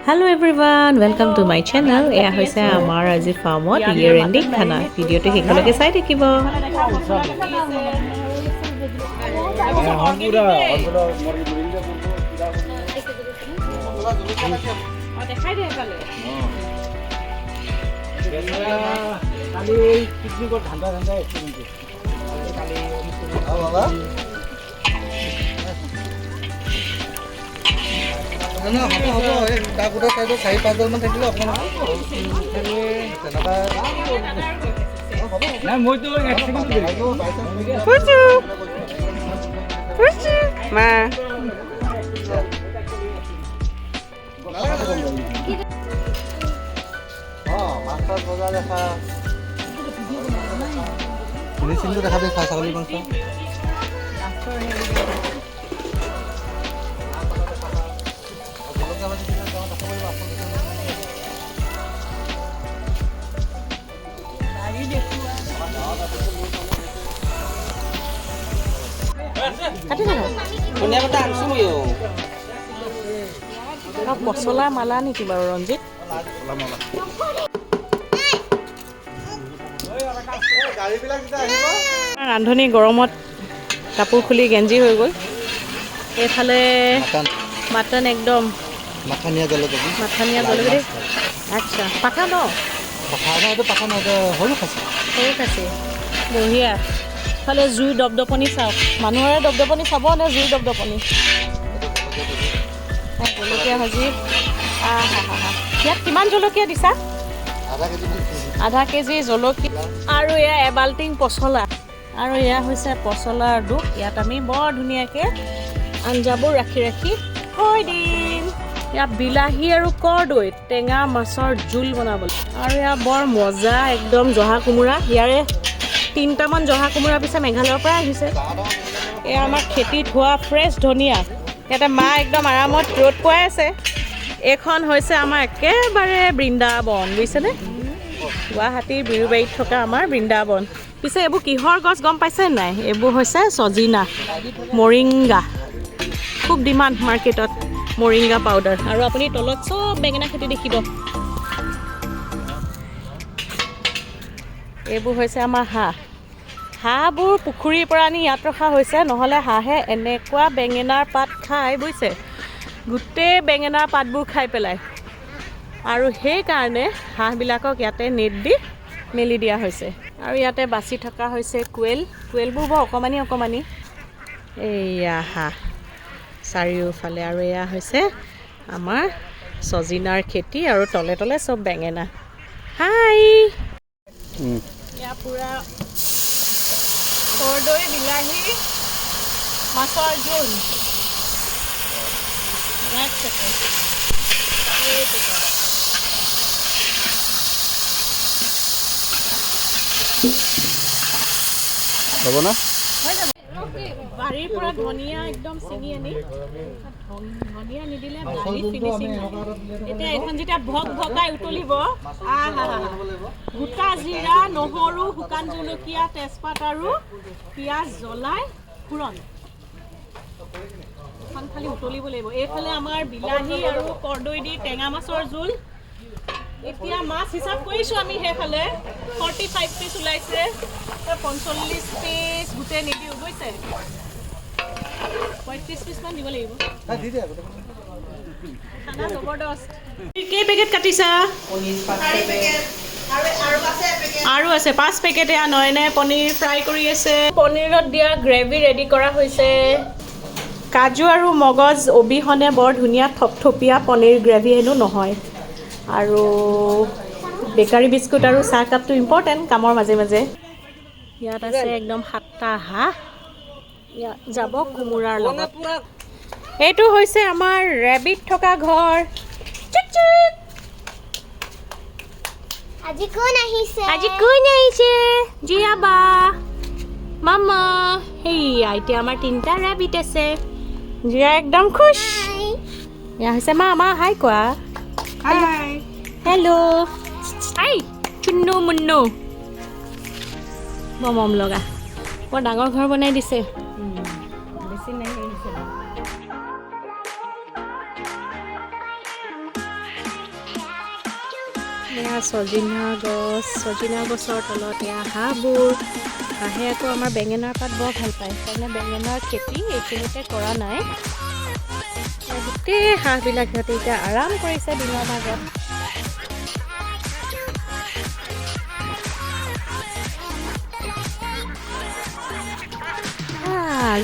Hello everyone, welcome to my channel. এয়া হৈছে আমাৰ আজি ফাৰ্মত ইয়েৰ এণ্ডিং খানা। ভিডিঅ'টো শেষলৈকে চাই থাকিব। কালি এই পিকনিকৰ ধান্দা ধান্দা আহিছে কিন্তু কালি। নহয়, হ'ব হ'ব। এই তাৰ গোটেই চাইডত চাৰি পাঁচডালমান থাকিলে অকণমান তেনেকুৱা হ'ব। নাই, মইতো এক ছেকেণ্ড। মা। অঁ, মাছ চাছ বজাৰ দেখা, ফিনিচিংটো দেখাবি, ছাগলী মাংস। জলকীয়া ভাজি দিলে তেওঁ দেখাব লাগিব আচল। কাটি থাকা। ধনিয়া পাতা আনছো ময়ো। পচলা মালা নেকি বাৰু ৰঞ্জিত? গাড়ীবিলাক যেতিয়া আহিব। ৰান্ধনী গৰমত কাপোৰ খুলি গেঞ্জি হৈ গ'ল। এইফালে মাটন। মাটন একদম। মাখানীয়া জলকীয়া। মাখানীয়া জলকীয়া দেই। আচ্ছা, পাঠা ন? পঠা নহয় এইটো, পাঠা নহয়, এইটো সৰু খাচী। সৰু খাচী, বঢ়িয়া। ইফালে জুইৰ দপদপনি চাওক। মানুহৰে দপদপনি চাব নে জুইৰ দপদপনি? জলকীয়া ভাজি, আহ হা হা হা। ইয়াত কিমান জলকীয়া দিছা? আধা কেজি মান। আধা কেজি জলকীয়া আৰু এয়া এবাল্টিং পচলা। আৰু এয়া হৈছে পচলাৰ দোষ। ইয়াত আমি বৰ ধুনীয়াকৈ আঞ্জাবোৰ ৰাখি ৰাখি থৈ দিম। ইয়াত বিলাহী আৰু কৰ্দৈ টেঙা মাছৰ জোল বনাবলৈ। আৰু এয়া বৰ মজা একদম জহা কোমোৰা। ইয়াৰে তিনিটামান জহা কোমোৰা পিছে মেঘালয়ৰ পৰা আহিছে। এয়া আমাৰ খেতিত হোৱা ফ্ৰেছ ধনিয়া। ইয়াতে মা একদম আৰামত ৰ'দ পোৱাই আছে। এইখন হৈছে আমাৰ একেবাৰে বৃন্দাবন, বুজিছেনে? গুৱাহাটীৰ বিৰুবাৰীত থকা আমাৰ বৃন্দাবন। পিছে এইবোৰ কিহৰ গছ গম পাইছে নাই? এইবোৰ হৈছে ছজিনা, মৰিংগা। খুব ডিমাণ্ড মাৰ্কেটত মৰিংগা পাউডাৰ। আৰু আপুনি তলত চব বেঙেনা খেতি দেখিব। এইবোৰ হৈছে আমাৰ হাঁহ। হাঁহবোৰ পুখুৰীৰ পৰা আনি ইয়াত ৰখা হৈছে, নহ'লে হাঁহে এনেকুৱা বেঙেনাৰ পাত খায়, বুজিছে, গোটেই বেঙেনাৰ পাতবোৰ খাই পেলায়। আৰু সেইকাৰণে হাঁহবিলাকক ইয়াতে নেট দি মেলি দিয়া হৈছে। আৰু ইয়াতে বাচি থকা হৈছে কুৱেল। কুৱেলবোৰ বৰ অকণমানি অকণমানি। এইয়া হাঁহ চাৰিওফালে। আৰু এয়া হৈছে আমাৰ ছজিনাৰ খেতি আৰু তলে তলে চব বেঙেনা। হাই, এয়া পূৰা কৰ্দৈ বিলাহী মাছৰ জোল। এক ছেকেণ্ড, এইটো হ'ব না? হৈ যাব। বাৰীৰ পৰা ধনিয়া একদম ছিঙি আনি, ধনিয়া নিদিলে দালি ফিনিচিং নাই। এতিয়া এইখন যেতিয়া ভক ভকাই উতলিব, আহা হা, গোটা জিৰা, নহৰু, শুকান জলকীয়া, তেজপাত আৰু পিঁয়াজ জ্বলাই ফোৰণ। এখন খালি উতলিব লাগিব। এইফালে আমাৰ বিলাহী আৰু কৰ্দৈ দি টেঙা মাছৰ জোল। এতিয়া মাছ হিচাপ কৰিছোঁ আমি, সেইফালে 45 পিচ ওলাইছে। 45 পিচ গোটেই নিদিওঁ, বুজিছে, 35 পিচমান দিব লাগিব। দি দিয়া। খানা জবৰদস্ত। কেই পেকেট কাটিছা? আৰু আছে পাঁচ পেকেট। এয়া নয়নে পনীৰ ফ্ৰাই কৰি আছে। পনীৰত দিয়া গ্ৰেভি ৰেডি কৰা হৈছে। কাজু আৰু মগজ অবিহনে বৰ ধুনীয়া থপথপীয়া পনীৰ গ্ৰেভি হেনো নহয়। আৰু বেকাৰী বিস্কুট আৰু চাহ কাপটো ইম্পৰ্টেণ্ট কামৰ মাজে মাজে। ইয়াত আছে একদম সাতটা হাঁহ। ইয়াত যাব কোমোৰাৰ লগত। এইটো হৈছে আমাৰ ৰেবিট থকা ঘৰ। চুক চুক। আজি কোন আহিছে? আজি কোন আহিছে? জিয়া বা, মামা। সেইয়া এতিয়া আমাৰ তিনিটা ৰেবিট আছে। জিয়া একদম খুচ। এয়া হৈছে মা। মা, হাই কোৱা। হাই। হেল্ল'। হাই চুন্নু মুন্নু। বৰ মৰম লগা, বৰ ডাঙৰ ঘৰ বনাই দিছে। বেছি নাই। এয়া ছজিনা গছ, ছজিনা গছৰ তলত এয়া হাঁহবোৰ। হাঁহে আকৌ আমাৰ বেঙেনাৰ পাত বৰ ভাল পায়, সেইকাৰণে বেঙেনাৰ খেতি এইখিনিতে কৰা নাই। গোটেই হাঁহবিলাক সিহঁতে এতিয়া আৰাম কৰিছে দিনৰ ভাগত।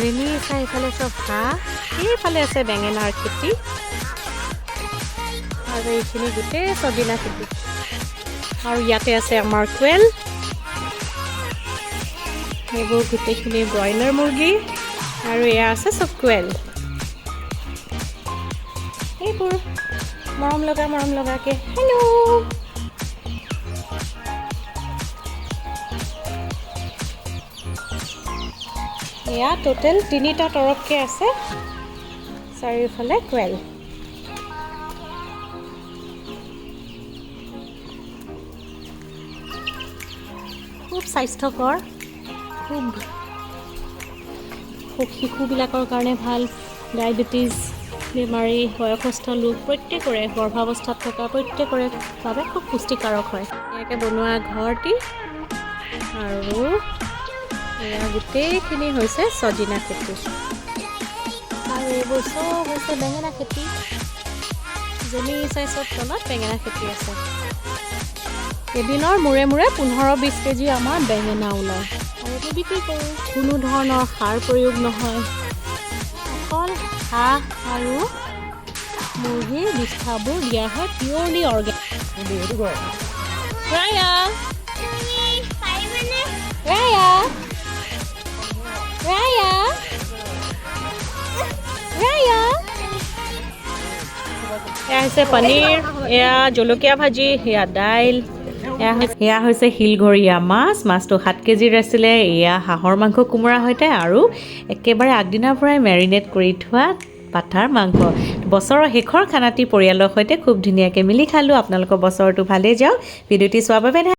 ৰেণী চাই এইফালে চব হাঁহ, সেইফালে আছে বেঙেনাৰ খেতি আৰু এইখিনি গোটেই ছজিনা খেতি। আৰু ইয়াতে আছে আমাৰ কুৱেল। এইবোৰ গোটেইখিনি ব্ৰইলাৰ মুৰ্গী আৰু এয়া আছে চব কুৱেল। এইবোৰ মৰম লগা মৰম লগাকে। হেল্ল', এয়া টোটেল 3টা তৰপকৈ আছে, চাৰিওফালে কুৱেল। খুব স্বাস্থ্যকৰ, খুব খুব শিশুবিলাকৰ কাৰণে ভাল, ডায়েবেটিছ বেমাৰী, বয়সস্থ লোক প্ৰত্যেকৰে, গৰ্ভাৱস্থাত থকা প্ৰত্যেকৰে বাবে খুব পুষ্টিকাৰক হয়। ইয়াকে বনোৱা ঘৰটি আৰু এয়া গোটেইখিনি হৈছে ছজিনা খেতি আৰু এইবোৰ চব হৈছে বেঙেনা খেতি। জমি চাই চব তলত বেঙেনা খেতি আছে। এদিনৰ মূৰে মূৰে 15-20 কেজি আমাৰ বেঙেনা ওলায় আৰু আমি বিক্ৰী কৰোঁ। কোনো ধৰণৰ সাৰ প্ৰয়োগ নহয়, অকল হাঁহ আৰু মুৰ্গীৰ বিষ্ঠাবোৰ দিয়া হয়, পিয়'ৰলি অৰ্গেনিক। ৰায়া, পাৰিবানে? ৰায়া, ৰায়া, ৰায়া। এয়া হৈছে পনীৰ, এয়া জলকীয়া ভাজি, এয়া দাইল, এয়া হৈছে শিলঘৰীয়া মাছ। মাছটো 7 কেজিৰ আছিলে। এয়া হাঁহৰ মাংস কোমোৰাৰ সৈতে আৰু একেবাৰে আগদিনাৰ পৰাই মেৰিনেট কৰি থোৱা পাঠাৰ মাংস। বছৰৰ শেষৰ খানাটি পৰিয়ালৰ সৈতে খুব ধুনীয়াকৈ মিলি খালোঁ। আপোনালোকৰ বছৰটো ভালেই যাওক। ভিডিঅ'টি চোৱাৰ বাবে